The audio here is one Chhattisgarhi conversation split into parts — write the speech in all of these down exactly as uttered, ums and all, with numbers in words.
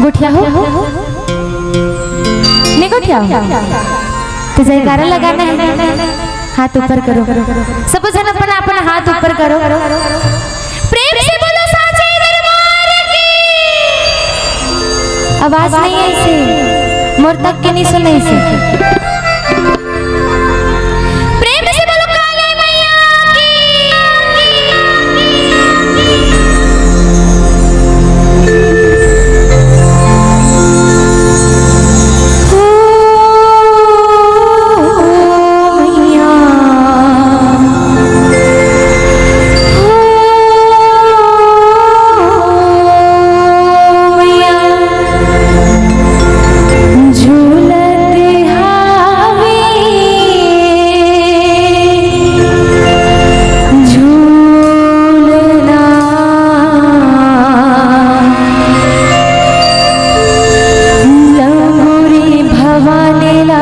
उठिया हो? नहीं उठिया हो? तो जयकारा लगाना है। हाथ ऊपर करो। सब झन अपन अपन हाथ ऊपर करो। प्रेम से बोलो साचे दरबार की। आवाज नहीं है इसे। मोर तक के नहीं सुने इसे। प्रेम से बोलो काली मैया की। ओ मैया, ओ मैया, झूलत हावे झूलना, लंगोरी भवानी ला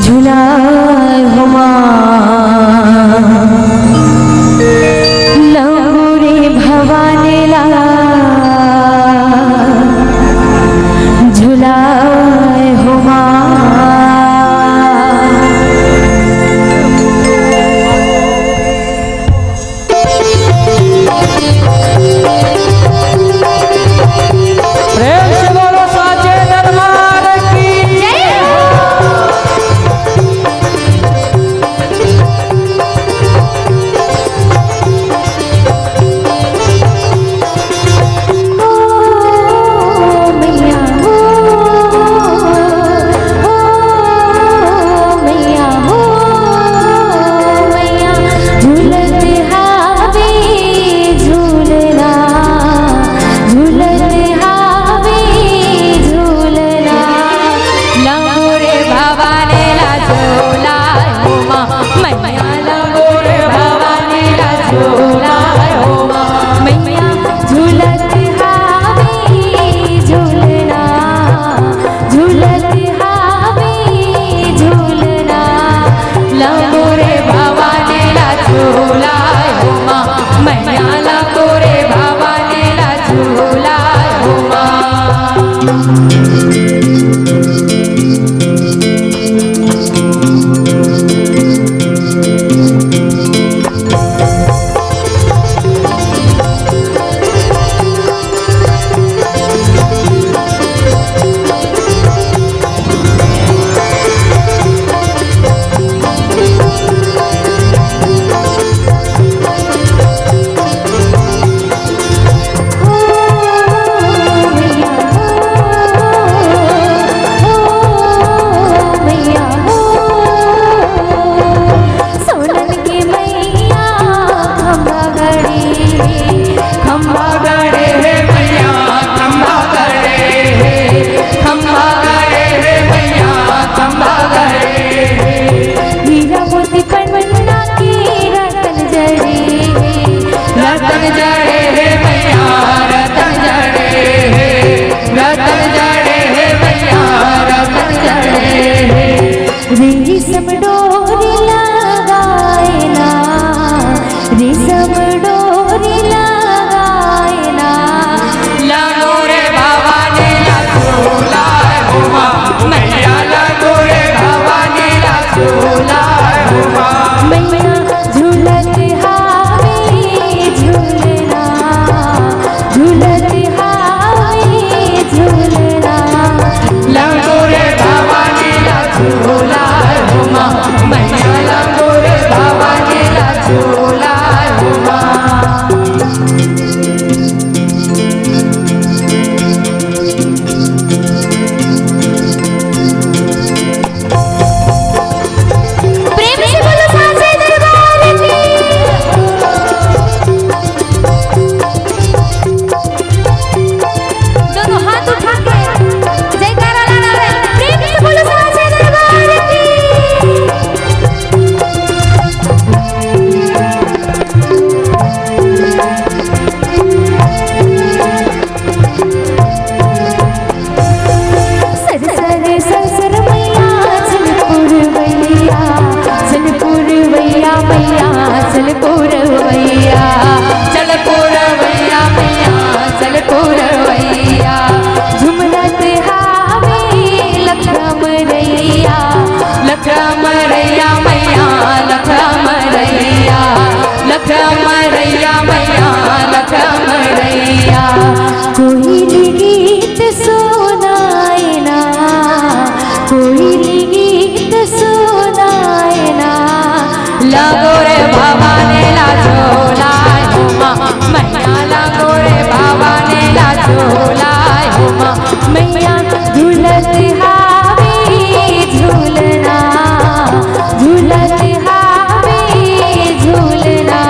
झुलाए हो माँ। लंगोरी भवानी ला झुलाए हो माँ। प्रेम से बोलो साचे दरबार की। जय हो। ओ मैया हो, ओ मैया हो, मैया झूलत हावे झूलना, झूलत हावे झूलना। लंगोरे भवानी ला झूला हो माँ, मैया लंगोरे भवानी ला झूला हो माँ, मैया झूलत हावे झूलना, झूलत हावे झूलना। लंगोरे भवानी ला झूला हो माँ, मैया लंगोरे भवानी ला झूला हो माँ। सोनन के मैया खंभा गड़े, खंभा गड़े हे मैया, खंभा गड़े हे, खंभा गड़े हे मैया, खंभा गड़े हे। हीरा मोती पन्ना के रतन जड़े हे, रतन जड़े हे मैया, रतन जड़े हे, रतन जड़े हे मैया, रतन जड़े हे। रेशम डोरी लगाए ना, रेशम डोरी लगाए ना। लंगोरे भवानी ला झूलाए हो माँ, मैया लंगोरे भवानी ला झूलाए हो माँ। मैया झूलत हावे झूलना, झूलत हावे झूलना। लंगोरे भवानी ला झूलाए हो माँ, सुनाए ना, कोई गीत सुनाए ना। लंगोरे भवानी ला झूलाए हो माँ, मैया लंगोरे भवानी ला झूलाए हो माँ। मैया झूलत हावे झूलना, झूलत हावे झूलना।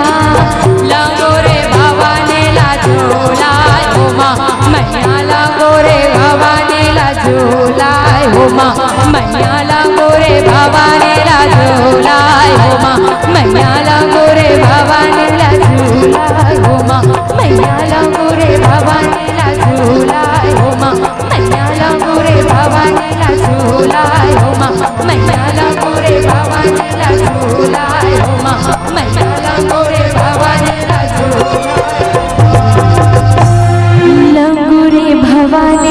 लंगोरे भवानी ला झूलाए हो माँ, मैया लंगोरे भवानी ला झूलाए हो माँ, मैया लंगोरे भवानी ला झूलाए हो माँ, मैया लंगोरे भवानी ला झूलाए हो माँ, मैया लंगोरे भवानी ला झूलाए हो माँ, मैया लंगोरे भवानी ला झूलाए हो माँ, मैया लंगोरे भवानी ला झूलाए हो माँ, मैया लंगोरे भवानी ला झूलाए। लंगोरे भवानी